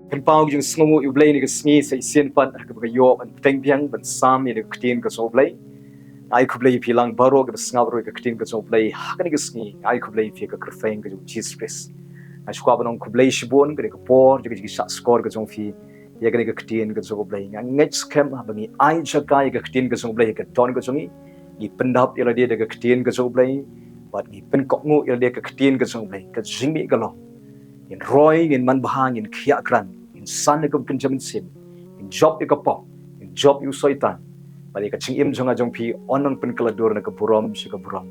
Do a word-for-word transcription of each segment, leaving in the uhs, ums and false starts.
Pynpaw ka jingsngewnguh ïa U Blei ha kane ka sngi, sa shisien pat ha kaba nga ïoh ban bteng biang ban sam ïa ka ktien ka jong U Blei. Nga ai khublei ïa phi lang baroh kiba sngap ruh ïa ka ktien ka jong U Blei ha kane ka sngi. Nga ai khublei ïa phi ha ka kyrteng ka jong U Jisu Khrist. Nga shu kwah ban ong khublei shibun ha kane ka por jong ka jingshah skor ka jong phi ïa kane ka ktien ka jong U Blei. Nga ngeit skhem haba ngi ai jaka ïa ka ktien ka jong U Blei ha ka dohnud ka jong ngi, ngi pyndap ïa lade da ka ktien ka jong U Blei, bad ngi pynkohnguh ïa lade ha ka ktien ka jong U Blei, ka jingmih ka long, ngin roi, ngin manbha, ngin khiah krat, ngin san ha kaba kynja mynsiem, ngin jop ïa ka pop, ngin jop ïa u Soitan. Bad ïa ka jingim jong nga jong phi yn nang pynkylla dur na ka burom sha ka burom.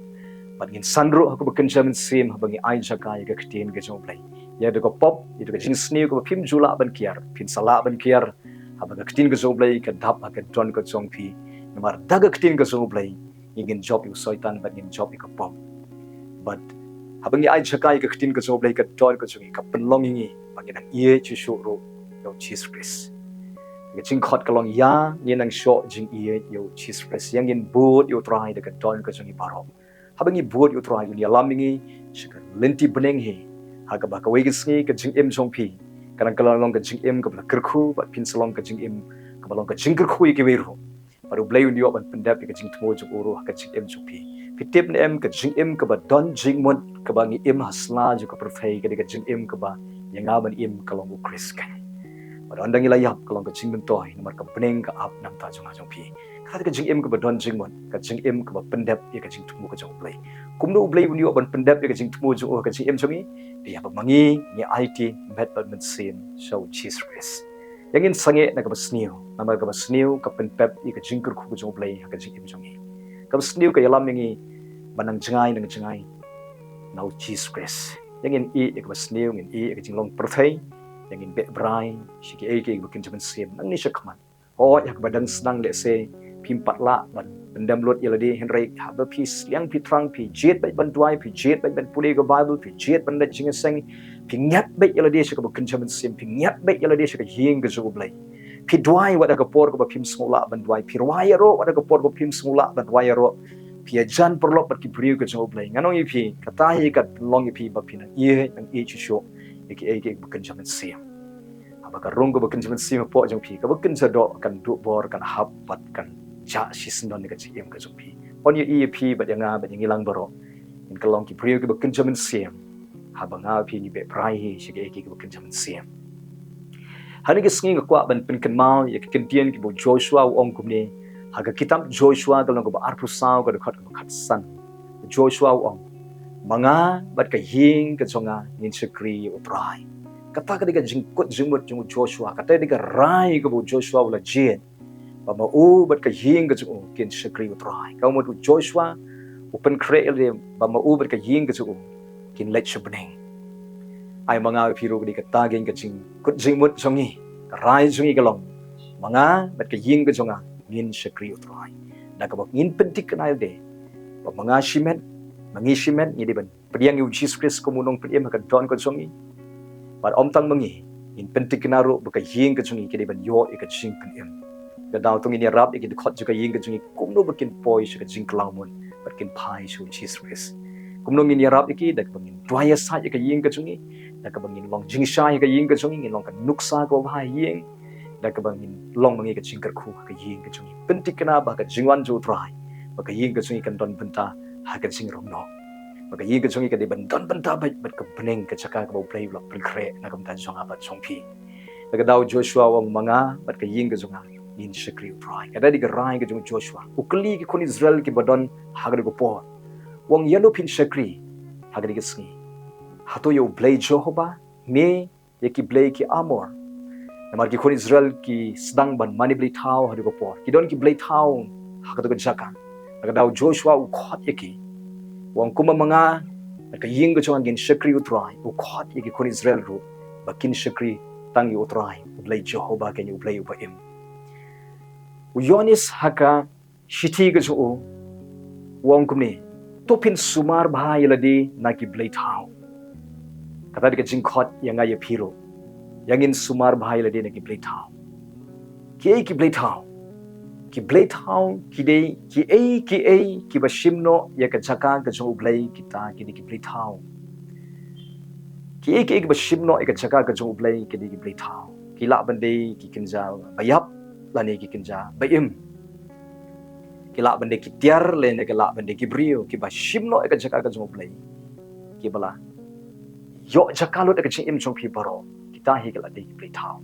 Bad ngin san ruh ha kaba kynja mynsiem haba ngi ai jaka ïa ka ktien ka jong U Blei. Ïa da ka pop, ïa da ka jingsniew kaba phim ju lah ban kiar, phin sa lah ban kiar haba ka ktien ka jong U Blei ka dap ha ka dohnud ka jong phi. Namar da ka ktien ka jong U Blei ngin jop ïa u Soitan bad ngin jop ïa ka pop. Bad haba ngi ai jaka ïa ka ktien ka jong U Blei ha ka dohnud ka jong ngi, ka pynlong ïa ngi ba ngin nang ïeit shuh shuh ruh ïa U Jisu Khrist. Ka jingkhot ka long, ïa ngin nang shoh jingïeit ïa U Jisu Khrist, ïa ngin bud ïa U Trai da ka dohnud ka jong ngi baroh. Haba ngi bud ïa U Trai, un ïalam ïa ngi sha ka lynti bneng hi, ha kaba kawei ka sngi ka jingim jong phi kan nang kylla long ka jingim kaba la kyrkhu, bad phin sa long ka jingim kaba long ka jingkyrkhu ïa kiwei ruh. Bad U Blei un ïoh ban pyndep ïa ka jingthmu jong u ruh ha ka jingim jong phi. Phi tip ne em, ka jingim kaba don jingmut kaba ngi im ha sla jong ka pyrthei ka dei ka jingim kaba ïa nga ban im ka long U Khrist keiñ. Bad ynda ngi la ïap ka long ka jingmyntoi, namar ka bneng ka ap na ka bynta jong nga jong phi. Kata ka jingim kaba don jingmut, ka jingim kaba pyndep ïa ka jingthmu ka jong U Blei. Kumno U Blei un ïoh ban pyndep ïa ka jingthmu jong u ha ka jingim jong ngi? Dei haba ma ngi ngi aiti met bad mynsiem sha U Jisu Khrist. Ïa ngin sangeh na kaba sniew, namar kaba sniew ka pynpep ïa ka jingkyrkhu ka jong U Blei ha ka jingim jong ngi. Kaba sniew ka ïalam ïa ngi ban nang jngai, nang jngai na U Jisu Khrist. Ïa ngin ïeh ïa kaba sniew, ngin ïeh ïa ka jinglong pyrthei, ïa ngin beh brai sha kiei kiei kiba kynja mynsiem nangne shakhmat. Hooid, ha kaba dang sdang lehse phim pat lah ban pyndem lut ïa lade, hynrei haba phi sliang phi thrang, phi jied beit ban duwai, phi jied beit ban pule ka Baibl, phi jied ban leit jingïaseng, phi ngiat beit ïa lade sha kaba kynja mynsiem, phi ngiat beit ïa lade sha ka ïing ka jong U Blei. Phi duwai wat ha ka por kaba phim sngew lah ban duwai, phi rwai ïaroh wat ha ka por kaba phim sngew lah ban rwai ïaroh. Phi ïajan paralok bad ki briew ka jong U Blei. Ngan ong ïa phi, kata hi ka long ïa phi ba phin nang ïeit, nang ïeit shuh shuh ïa kiei kiei kiba kynja mynsiem. Haba ka rung kaba kynja mynsiem hapoh jong phi, kaba kynja doh, kan duh bor, kan hap bad kan jah shisyndon ïa ka jingim ka jong phi. Yn ïohi ïa phi bad ïa nga bad ïa ngi lang baroh, ngin kylla long ki briew kiba kynja mynsiem haba nga bad phi ngi beh brai hi sha kiei kiei kiba kynja mynsiem. Ha kane ka sngi nga kwah ban pynkynmaw ïa ka ktien kaba u Joshua u ong kumne, ha ka kitab Joshua ka lynnong kaba arphew saw, ka dkhot kaba khatsan. Joshua u ong, "Ma nga bad ka ïing ka jong nga ngin shakri ïa U Trai." Kata ka dei ka jingkut jingmut jong u Joshua, kata ka dei ka rai kaba u Joshua u la jied, ba ma u bad ka ïing ka jong u kin shakri ïa U Trai. Ka mut u Joshua u pynkhreh ïa lade ba ma u bad ka ïing ka jong u kin leit sha bneng. Ai ma nga bad phi ruh ka dei kata ka jingkut jingmut jong ngi, ka rai jong ngi ka long, ma nga bad ka ïing ka jong nga ngin shakri ïa U Trai. Da kaba ngin pynthikna ïa lade ba ma nga shimet, ma ngi shimet ngi dei ban pdiang ïa u Jisu Khrist kum u nongpynim ha ka dohnud ka jong ngi. Bad ym tang ma ngi, ngin pynthikna ruh ba ka ïing ka jong ngi ka dei ban ïoh ïa ka jingpynim. Ka daw to ngin ïarap ïa ki dkhot jong ka ïing ka jong ngi kumno ba kin poi sha ka jingkylla mut bad kin phai sha u Jisu Khrist. Kumno ngin ïarap ïa ki? Da kaba ngin duwai ïasaid ïa ka ïing ka jong ngi, da kaba ngin long jingshai ha ka ïing ka jong ngi, ngin long ka nuksa kaba bha ha ïing, da kaba ngin long ma ngi ka jingkyrkhu ha ka ïing ka jong ngi. Pynthikna ba ha ka jingwan jong U Trai, ba ka ïing ka jong ngi kan don bynta ha ka jingrong noh. Ba ka ïing ka jong ngi ka dei ban don bynta beit bad ka bneng, ka jaka kaba U Blei u la pynkhreh na ka bynta jong nga bad jong phi. Da ka daw Joshua u ong, "Ma nga bad ka ïing ka jong nga ngin shakri ïa U Trai." Kata dei ka rai ka jong u Joshua. U kylli ki khun Israel kiba don ha kata ka por, u ong, "Ïano phin shakri ha kata ka sngi? Hato ïa U Blei Jehobah, ne ïa ki blei ki Amor?" Namar ki khun Israel ki sdang ban mane blei thaw ha kata ka por. Ki don ki blei thaw ha kata ka jaka. Da ka daw Joshua u khot ïa ki, u ong, "Kumba ma nga bad ka ïing ka jong nga ngin shakri ïa U Trai," u khot ïa ki khun Israel ruh ba kin shakri tang ïa U Trai, U Blei Jehobah keiñ, U Blei uba im. U Ïoannis ha ka shithi ka jong u u ong kumne, "To phin sumar bha ïa lade na ki blei thaw." Kata dei ka jingkhot ïa nga ïa phi ruh. Ïa ngin sumar bha ïa lade na ki blei thaw. Kiei ki blei thaw? Ki blei thaw ki dei kiei kiei kiba shim noh ïa ka jaka ka jong U Blei, kita ki dei ki blei thaw. Kiei kiei kiba shim noh ïa ka jaka ka jong U Blei ki dei ki blei thaw. ki lah ban dei ki kynja ba ïap lane ki kynja ba im. Ki lah ban dei ki tiar lane ki lah ban dei ki briew kiba shim noh ïa ka jaka ka jong U Blei, kiba la ïoh jaka lut ïa ka jingim jong phi baroh. Kita hi ki la dei ki blei thaw.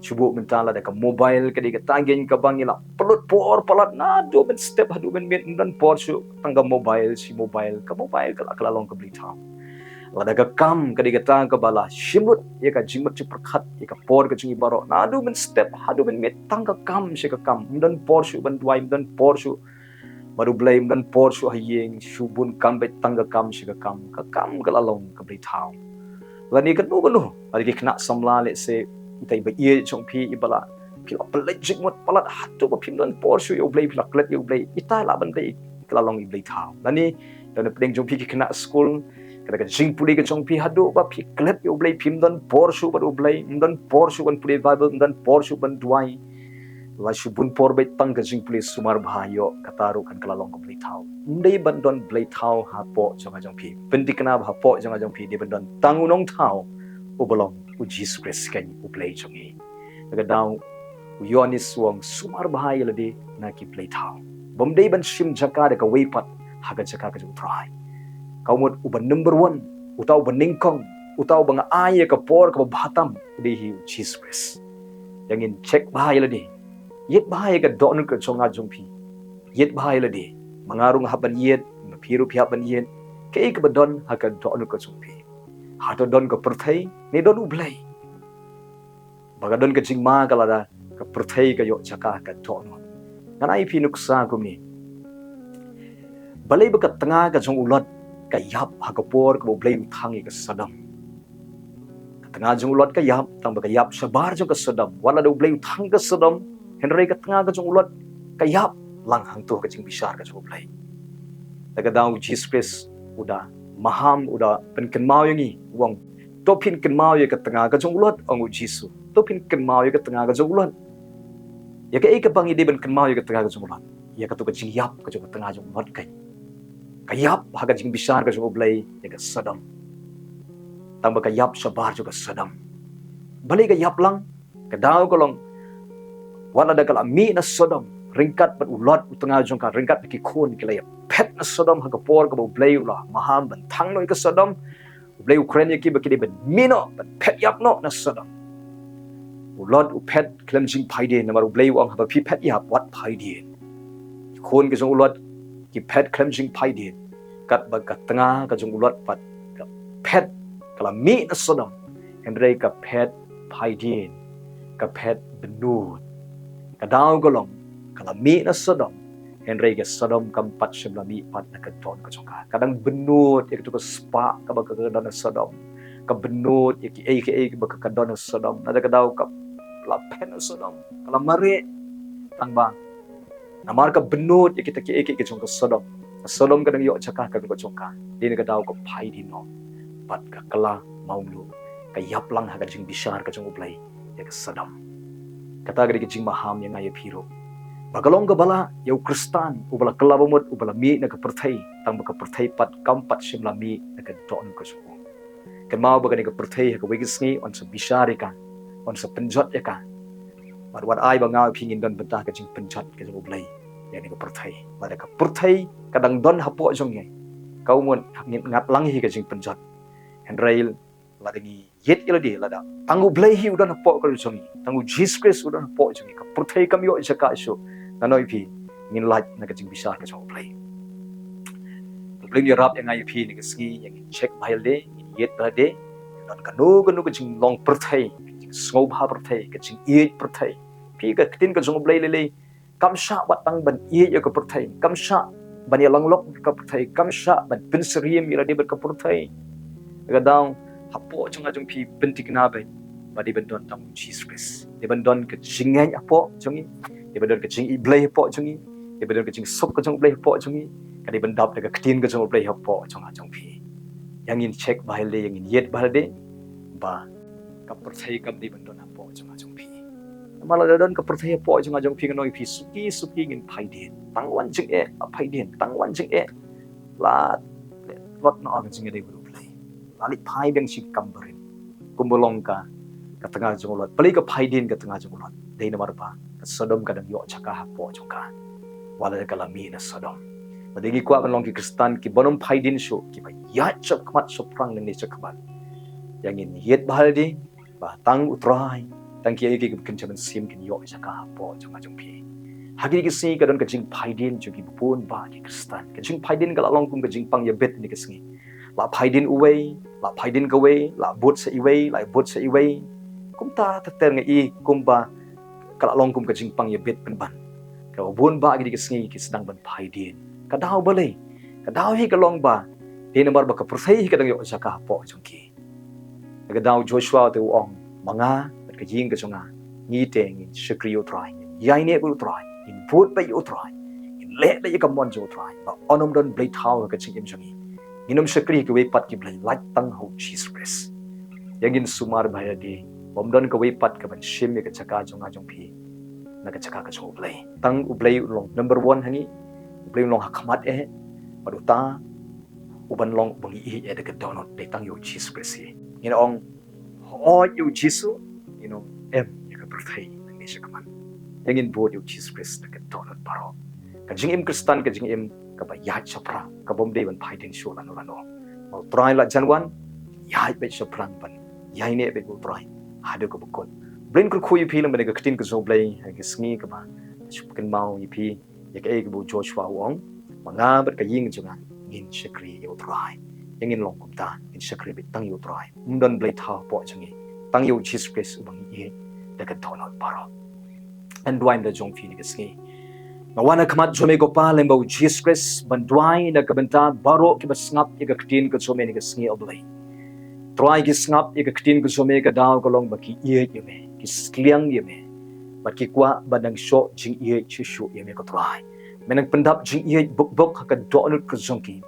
Shu buh mynta lada ka mobile ka dei kata ngin kaba ngi la pynlut por palat naduh mynstep haduh mynmiet, ym don por shuh tang ka mobile, shi mobile, ka mobile ka la, ka la long ka blei thaw. Lada ka kam ka dei kata kaba la shim lut ïa ka jingmut jingpyrkhat, ïa ka por ka jong ngi baroh naduh mynstep haduh mynmiet, tang ka kam shi ka kam, ym don por shuh ban duwai, ym don por shuh bad U Blei, ym don por shuh ha ïing, shu bun kam beit, tang ka kam shi ka kam, ka kam ka la long ka blei thaw. Lane kano kano, lada ki khynnah samla, let's say, itai ba ïeit jong phi iba la, phi la pynleit jingmut palat haduh ba phim don por shuh ïa U Blei, phi la klet ïa U Blei, itai lah ban dei ka la long i blei thaw. Lane don pdeng jong phi ki khynnah skul, kata ka jingpule ka jong phi haduh ba phi klet ïa U Blei, phim don por shuh bad U Blei, ym don por shuh ban pule Bible, ym don por shuh ban duwai. La shu bun por beit, tang ka jingpule sumar bha ïoh, kata ruh kan ka la long ka blei thaw. Ym dei ban don blei thaw hapoh jong nga jong phi. Pynthikna ba hapoh jong nga jong phi dei ban don tang u nongthaw uba long U Jisu Khrist, kan U Blei jong ngi. Te ka daw u Ïoannis u ong sumar bha ïa lade na ki blei thaw. Bym dei ban shim jaka da kawei pat ha ka jaka ka jong U Trai. Ka mut uba number one, uta uba nyngkong, uta uba nga ai ïa ka por kaba bha tam, u dei hi U Jisu Khrist. Ïa ngin check bha ïa lade. Ïeit bha ïa ka dohnud ka jong nga jong phi. Ïeit bha ïa lade. Ma nga ruh nga hap ban ïeit, ma phi ruh phi hap ban ïeit. Kaei kaba don ha ka dohnud ka jong phi? Hato don ka pyrthei ne don U Blei? Ba ka don ka jingma ka lada ka pyrthei ka ïoh jaka ha ka dohnud. Ngan ai phi nuksa kumne. Balei ba ka tnga ka jong u Lot ka ïap ha ka por kaba U Blei u thang ïa ka Sodom? Ka tnga jong u Lot ka ïap, tang ba ka ïap shabar jong ka Sodom. Wat la da U Blei u thang ka Sodom, hynrei ka tnga ka jong u Lot ka ïap lang hangto ha ka jingbishar ka jong U Blei. Te ka daw U Jisu Khrist u da maham, u da pynkynmaw ïa ngi, u ong, to phin kynmaw ïa ka tnga ka jong u Lot, ong U Jisu. To phin kynmaw ïa ka tnga ka jong u Lot. Ïa kaei kaba ngi dei ban kynmaw ïa ka tnga ka jong u Lot? Ïa kato ka jingïap ka jong ka tnga jong u Lot, kan. Ka ïap ha ka jingbishar ka jong U Blei ïa ka Sodom. Tang ba ka ïap shabar jong ka Sodom. Balei ka ïap lang? Ka daw ka long, wat la da ka la mih na Sodom, ryngkat bad u Lot u tnga jong ka, ryngkat bad ki khun, ki la ïaphet na Sodom ha ka por kaba U Blei u la maham ban thang noh ïa ka Sodom. U Blei u kren ïa ki ba ki dei ban mih noh, ban phet ïap noh na Sodom. U Lot u phet khlem jingphaidien, namar U Blei u ong, haba phi phet ïap, wat phaidien. Ki khun ka jong u Lot ki phet khlem jingphaidien. Katba ka tnga ka jong u Lot pat ka phet, ka la mih na Sodom, hynrei ka phet phaidien, ka phet bynnud. Ka daw ka long, ka la mih na Sodom, hynrei ka Sodom kam pat shym la mih pat na ka dohnud ka jong ka. Ka dang bynnud ïa kato ka spah kaba ka, ka don na Sodom. Ka bynnud ïa kiei kiei kaba ka, ka don na Sodom. Nada ka daw ka la phet na Sodom, ka la mareh. Tang ba namar ka bynnud ïa kita kiei kiei ka jong ka Sodom. Ka Sodom ka dang ïoh jaka ka, ka jong ka. Dei na ka daw ka phaidien noh. Bad ka kylla mawluh, ka ïap lang ha ka jingbishar ka jong U Blei ïa ka Sodom. Kata ka dei ka jingmaham ïa nga ïa phi ruh. Ba ka long kaba lah ïa u Khristan uba la kylla bamut, uba la mih na ka pyrthei, tang ba ka pyrthei pat kam pat shym la mih na ka dohnud ka jong u. Kynmaw ba kane ka pyrthei ha kawei ka sngi yn sa bishar ïa ka, yn sa pynjot ïa ka. Bad wat ai ba nga phi ngin don bynta ka jingpynjot ka jong U Blei ïa kane ka pyrthei. Lada ka pyrthei ka dang don hapoh jong ngi, ka mut ngin ngat lang hi ka jingpynjot. Hynrei lada ngi ïeit ïa lade, lada tang U Blei hi u don hapoh ka jong ngi, tang U Jisu Khrist u don hapoh jong ngi, ka pyrthei kam ïoh jaka shuh. Nga ong ïa phi, ngin lait na ka jingbishar ka jong U Blei. U Blei un ïarap ïa nga ïa phi ha kane ka sngi, ïa ngin check bha ïa lade, ngin ïeit bha ïa lade. Don kano kano ka jinglong pyrthei, ka jingsngewbha pyrthei, ka jingïeit pyrthei. Phi, ka ktien ka jong U Blei lei lei kam shah wat tang ban ïeit ïa ka pyrthei, kam shah ban ïalang lok ka pyrthei, kam shah ban pynsyriem ïa lade bad ka pyrthei. Ka daw hapoh jong nga jong phi, pynthikna bha ba dei ban don tang U Jisu Khrist. Dei ban don ka jingngeit hapoh jong ngi, dei ban don ka jingïeit Blei hapoh jong ngi, dei ban don ka jingsuk ka jong U Blei hapoh jong ngi. Ka dei ban dap da ka ktien ka jong U Blei hapoh jong nga jong phi. Ïa ngin check bha ïa lade, ïa ngin ïeit bha ïa lade, ba ka pyrthei kam dei ban don hapoh jong nga jong phi. Namar lada don ka pyrthei hapoh jong nga jong phi, nga ong ïa phi, suki suki ngin phaidien. Tang wan jingeh la phaidien, tang wan jingeh la, la lut noh ka jingïadei bad U Blei. La leit phai biang shi kam barit. Kumba long ka ka tnga jong u Lot. Balei ka phai dien ka tnga jong u Lot? Dei namar ba ka Sodom ka dang ïoh jaka hapoh jong ka, wat la ka la mih na Sodom. Lada ngi kwah ban long ki Khristan kiba ym phai dien shuh, kiba ïaid shakhmat shaphrang nangne shakhmat, ïa ngin ïeit bha lade ba tang U Trai, tang kiei kiei kiba kynja mynsiem kin ïoh jaka hapoh jong nga jong phi. Ha kine ki sngi ka don ka jingphai dien jong kiba bun bah ki Khristan. Ka jingphai dien ka la long kum ka jingpang ïabit ha kine ki sngi. La phai dien uwei, la phai dien kawei, la bud sa iwei, la bud sa iwei. Kumta ter ter nga i kumba ka la long kum ka jingpang ïabit pynban. Kaba bun bah ha kine ki sngi ki sdang ban phai dien. Ka daw balei? Ka daw hi ka long ba dei namar ba ka pyrthei hi ka dang ïoh jaka hapoh jong ki. Na ka daw Joshua te u ong, ma nga bad ka ïing ka jong nga, ngi te ngin shakri ïa U Trai, ngin ïaineh bad U Trai, ngin bud bad ïa U Trai, ngin leh bad ïa ka mon jong U Trai. Ba un ym don blei thaw ha ka jingim jong ngi. Ngin ym shakri ïa kiwei pat ki blei, lait tang ha U Jisu Khrist. Ïa ngin sumar bha ïalade ba ym don kawei pat kaban shim ïa ka jaka jong nga jong phi na ka jaka ka jong U Blei. Tang U Blei un long number one ha ngi. U Blei un long ha khmat eh, bad uta uban long uba ngi ïeit eh da ka dohnud, dei tang ïa U Jisu Khrist hi. Ngin ong hooid ïa U Jisu, ngin ong em ïa ka pyrthei nangne shakhmat. Ïa ngin bud ïa U Jisu Khrist da ka dohnud baroh. Ka jingim Khristan ka jingim kaba ïaid shaphrang, kaba ym dei ban phai dien shuh lano lano. Ma U Trai la jan wan, ïaid beit shaphrang ban ïaineh beit bad U Trai haduh kaba kut. Blei un kyrkhu ïa phi lem bad ka ktien ka jong U Blei ha ka sngi kaba shu pynkynmaw ïa phi ïa kaei kaba u Joshua u ong, ma nga bad ka ïing jong nga ngin shakri ïa U Trai. Ïa ngin long kumta, ngin shakri beit tang ïa U Trai. Ym don blei thaw hapoh jong ngi, tang ïa U Jisu Khrist uba ngi ïeit da ka dohnud baroh. Ngan duwai na ka bynta jong phi ha kane ka sngi. Nga wan ha khmat jong me ko Pa, lyngba U Jisu Khrist, ban duwai na ka bynta baroh kiba sngap ïa ka ktien ka jong me ha kane ka sngi, O Blei. Trai, ki sngap ïa ka ktien ka jong me, ka daw ka long ba ki ïeit ïa me, ki sliang ïa me, bad ki kwah ban nang shoh jingïeit shuh shuh ïa me ko Trai. Me nang pyndap jingïeit buk buk ha ka dohnud ka jong ki.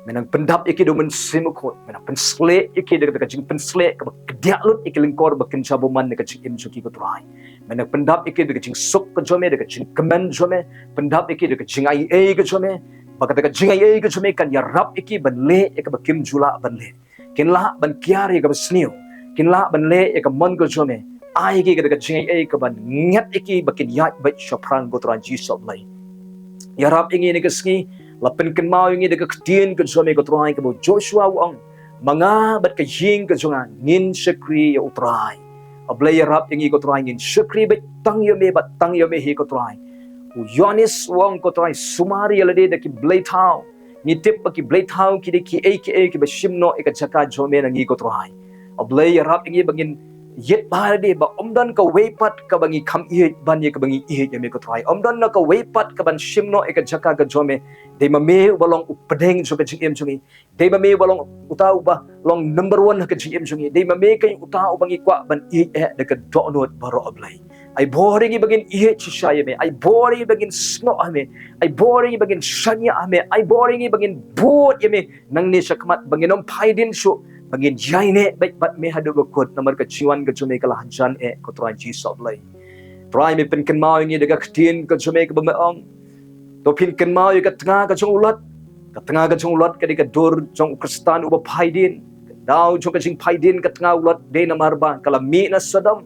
Me nang pyndap ïa ki da U Mynsiem Bakhuid. Me nang pynshlur ïa ki da ka jingpynshlur kaba kdiah lut ïa ki lyngkor ba kynja bymman na ka jingim jong ki ko Trai. Me nang pyndap ïa ki da ka jingsuk ka jong me, da ka jingkmen jong me. Pyndap ïa ki da ka jingaiei ka jong me, ba kata ka jingaiei ka jong me kan ïarap ïa ki ban leh ïa kaba kim ju lah ban leh. Kin lah ban kiar ïa kaba sniew. Kin lah ban leh ïa ka mon ka jong me. Ai ïa ki kata ka jingaiei kaban ngat ïa ki ba kin ïaid beit shaphrang ko Trai Jisu Blei. Ïarap ïa ngi ha kane ka sngi, la pynkynmaw ïa ngi da ka ktien ka jong me ko Trai, kaba u Joshua u ong, ma nga bad ka ïing ka jong nga ngin shakri ïa U Trai. O Blei, ïarap ïa ngi ko Trai, ngin shakri beit tang ïa me bad tang ïa me hi ko Trai. U Ïoannis u ong ko Trai, sumar ïalade da ki blei thaw. Ngi tip ba ki blei thaw ki dei kiei kiei kiba shim noh ïa ka jaka jong me na ngi ko Trai. O Blei, ïarap ïa ngi ba ngin ïeit bha ïalade ba ym don kawei pat kaba ngi kham ïeit ban ïa kaba ngi ïeit ïa me ko Trai. Ym don kawei pat kaban shim noh ïa ka jaka ka jong me. Dei ma me uba long u pdeng jong ka jingim jong ngi. Dei ma me uba long uta uba long number one ha ka jingim jong ngi. Dei ma me keiñ uta uba ngi kwah ban ïeit eh da ka dohnud baroh, O Blei. Ai bor ïa ngi ba ngin ïeit shisha ïa me. Ai bor ïa ngi ba ngin snoh ha me. Ai bor ïa ngi ba ngin shaniah ha me. Ai bor ïa ngi ba ngin bud ïa me nangne shakhmat, ba ngin ym phai dien shuh, ba ngin ïaineh beit bad me haduh ba kut, namar ka jingwan ka jong me ka la hajan eh ko Trai Jisu Blei. Trai, me pynkynmaw ïa ngi da ka ktien ka jong me kaba me ong, to phin kynmaw ïa ka tnga ka jong u Lot. Ka tnga ka jong u Lot ka dei ka dur jong u Khristan uba phai dien. Ka daw jong ka jingphai dien ka tnga u Lot dei namar ba ka la mih na Sodom.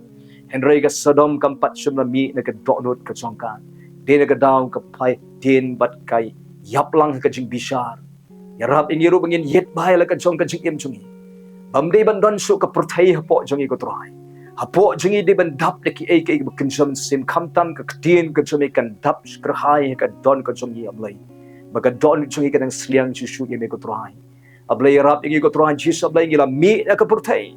Hynrei ka Sodom kam pat shym la mih na ka dohnud ka jong ka. Dei na ka daw ka phai dien bad ka ïaplang ha ka jingbishar. Ïarap ïa ngi ruh ba ngin ïeit bha ïa la ka jong ka jingim jong ngi. Bym dei ban don shuh ka pyrthei hapoh jong ngi ko Trai. Hapoh jong ngi dei ban dap da kiei kiei kiba kynja mynsiem, khamtam ka ktien ka jong me kan dap kyrhai ha ka don ka jong ngi, O Blei. Ba ka don jong ngi ka dang sliang shuh shuh ïa me ko Trai. O Blei, ïarap ïa ngi ko Trai Jisu Blei, ngi la mih na ka pyrthei.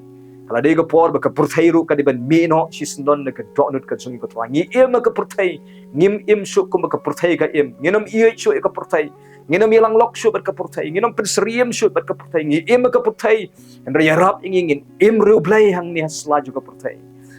Ka la dei ka por ba ka pyrthei ruh ka dei ban mih noh shisyndon na ka dohnud ka jong ngi ko Trai. Ngi im ha ka pyrthei, ngim im shuh kumba ka pyrthei ka im. Ngin ym ïeit shuh ïa ka pyrthei. Ngin ym ïalang lok shuh bad ka pyrthei. Ngin ym pynsyriem shuh bad ka pyrthei. Ngi im ha ka pyrthei. Hynrei ïarap ïa ngi ngin im riewblei hangne ha sla jong ka pyrthei.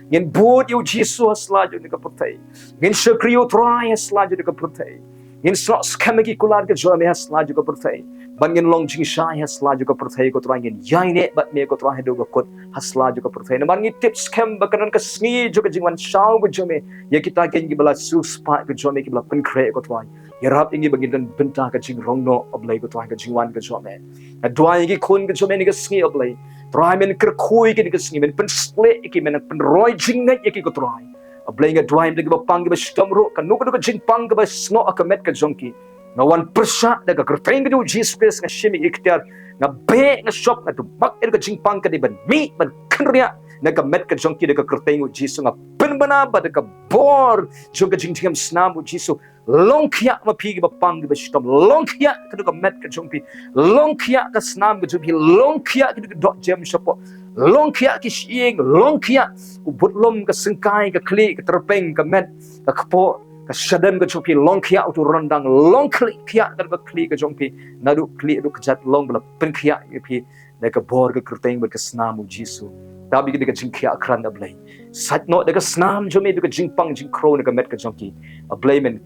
Ngin bud ïa u Jisu ha sla jong ka pyrthei. Ngin shakri ïa u Trai ha sla jong ka pyrthei. Ngin snoh skhem ïa ki kular ka jong me ha sla jong ka pyrthei. Ban ngin long jingshai ha sla jong ka pyrthei ko Trai, ngin ïaineh bad me ko Trai haduh bakut ha sla jong ka pyrthei. Namar ngi tip skhem ba kan don ka sngi jong ka jingwan shaw ka jong me ïa kita kiba la siewspah ka jong me, kiba la pynkhreh ko Trai. Ïarap ïa ngi ba ngin don bynta ka jingrong noh, A Blei ko Trai, ka jingwan ka jong me. Nga duwai ïa ki khun ka jong me ha kane ka sngi, A Blei. Trai, men kyrkhu ïa ki ha kane ka sngi, men pynshlur ïa ki, men pynroi jingngeit ïa ki ko Trai. A Blei, nga duwai ïa kiba pang kiba shitom ruh, kano kano ka jingpang kaba snoh ha ka met ka jong ki, nga wan pyrshah da ka kyrteng ka jong U Jisu Khrist, nga shim ïa ki ikhtiar, nga beh, nga shop, nga duwai ïa ka jingpang ka dei ban mih, ban kynriah na ka met ka jong ki da ka kyrteng U Jisu. Nga pynbna ba da ka bor jong ka jingthiang snam U Jisu, long khia ma phi kiba pang kiba shitom, long khia kano ka met ka jong phi, long khia ka snam ka jong phi, long khia ki doh jem shapoh, long khia ki shyieng, long khia u budlum, ka syngkai, ka khlieh, ka tyrpeng, ka met, ka kpoh, ka shadem ka jong phi, long khia uto u ryndang, long khlieh, khia ka khlieh ka jong phi, naduh khlieh haduh kjat, long ba la pynkhia ïa phi da ka bor ka kyrteng bad ka snam U Jisu. Dap ïa ki da ka jingkhia krat, A Blei. Sait noh da ka snam jong me da ka jingpang jingkhrew na ka met ka jong ki, A Blei, men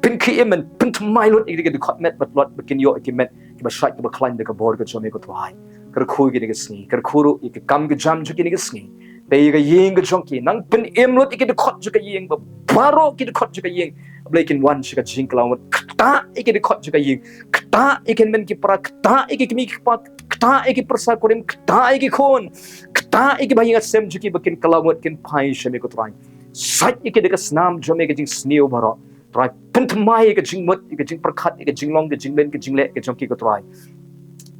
pynkhih, men pynthymmai lut ïa ki da ka dkhot met bad lut ba kin ïoh ïa ki met kiba shait kiba khlaiñ da ka bor ka jong me ko Trai. Kyrkhu ïa ki ha kane ka sngi, kyrkhu ruh ïa ka kam ka jam jong ki ha kane ka sngi. Te ïa ka ïing ka jong ki, nang pynim lut ïa ki dkhot jong ka ïing, ba baroh ki dkhot jong ka ïing, A Blei, kin wan sha ka jingkylla mut. Ktah ïa ki dkhot jong ka ïing, ktah ïa ki hynmen ki para, ktah ïa ki kmie ki kpa, ktah ïa ki pyrsa kurim, ktah ïa ki khun, ktah ïa ki bahaïing hasem jong ki ba kin kylla mut, kin phai sha me ko Trai. Sait ïa ki da ka snam jong me, ka jingsniew baroh. Trai, pynthymmai ïa ka jingmut, ïa ka jingpyrkhat, ïa ka jinglong, ka jingmlien, ka jingleh ka jong ki ko Trai.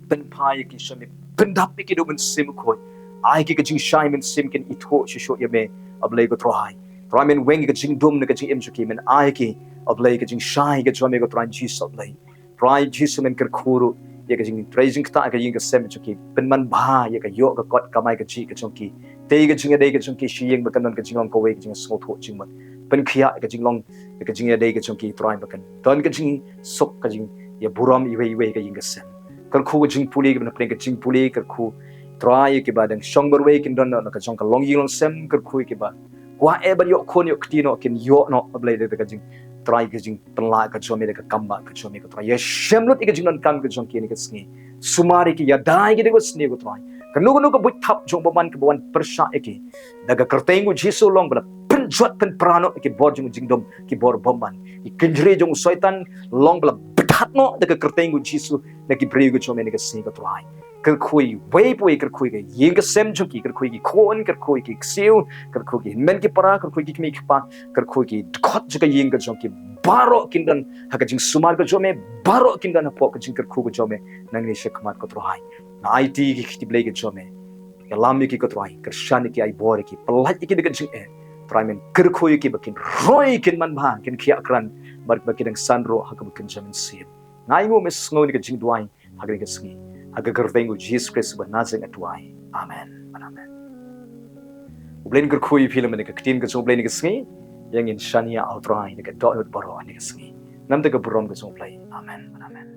Pynphai ïa ki sha me, pyndap ïa ki da U Mynsiem Bakhuid. Ai ki ka jingshai mynsiem, kin ithuh shuh shuh ïa me, A Blei ko Trai. Trai, men weng ïa ka jingdum na ka jingim jong ki, men ai ki, A Blei, ka jingshai ka jong me ko Trai Jisu, A Blei. Trai Jisu, men kyrkhu ruh ïa ka jingtrei jingktah ka ïing ka sem jong ki, pynman bha ïa ka ïoh ka kot kamai kajih ka jong ki. Te ïa ka jingïadei ka jong ki sha ïing ba kan don ka jinglong kawei, ka jingsngewthuh jingmut. Pynkhia ïa ka jinglong, ïa ka jingïadei ka jong ki Trai, ba kan don ka jingsuk, ka jingïaburom iwei iwei ha ka ïing ka sem. Kyrkhu ka jingpule, kaba na pdeng ka jingpule, kyrkhu Trai ïa kiba dang shong marwei, kin don noh na ka jong ka longïing longsem, kyrkhu ïa kiba kwah eh ban ïoh khun ïoh kti noh, kin ïoh noh, A Blei, da ka jing Trai, ka jingpynlah ka jong me, da ka kam ba ka jong me ko Trai. Ïashem lut ïa ka jingdonkam ka jong ki ha kane ka sngi. Sumar ïa ki, ïada ïa ki da ka sngi ko Trai. Kano kano ka buit thap jong u bymman kaba wan pyrshah ïa ki, da ka kyrteng U Jisu, long ba la pynjot pynpra noh ïa ki bor jong u jingdum, ki bor bymman. Ki kynjri jong u Soitan, long ba la bthat noh da ka kyrteng U Jisu na ki briew ka jong me ha kane ka sngi ko Trai. Kyrkhu iwei pa iwei, kyrkhu ïa ka ïing ka sem jong ki, kyrkhu ïa ki khun, kyrkhu ïa ki ksiew, kyrkhu ïa ki hynmen ki para, kyrkhu ïa ki kmie ki kpa, kyrkhu ïa ki dkhot jong ka ïing ka jong ki. Baroh kin don ha ka jingsumar ka jong me, baroh kin don hapoh ka jingkyrkhu ka jong me nangne shakhmat ko Trai. Nga aiti ïa ki kti Blei ka jong me. Ïalam ïa ki ko Trai, kyrshan ïa ki, ai bor ïa ki, pyllait ïa ki da ka jingeh. Trai, men kyrkhu ïa ki ba kin roi, kin man bha, kin khia krat, bad ba kin dang san ruh ha kaba kin jam mynsiem. Nga ainguh, me sngew ïa ka jingduwai ha kane ka sngi, ha ka kyrteng U Jisu Khrist uba Nasaret nga duwai. Amen. Amen. U Blei un kyrkhu ïa phi lem bad ka ktien ka jong U Blei ha kane ka sngi. Ïa ngin shaniah ha U Trai na ka dohnud baroh ha kane ka sngi. Nam da ka burom ka jong U Blei. Amen. Amen.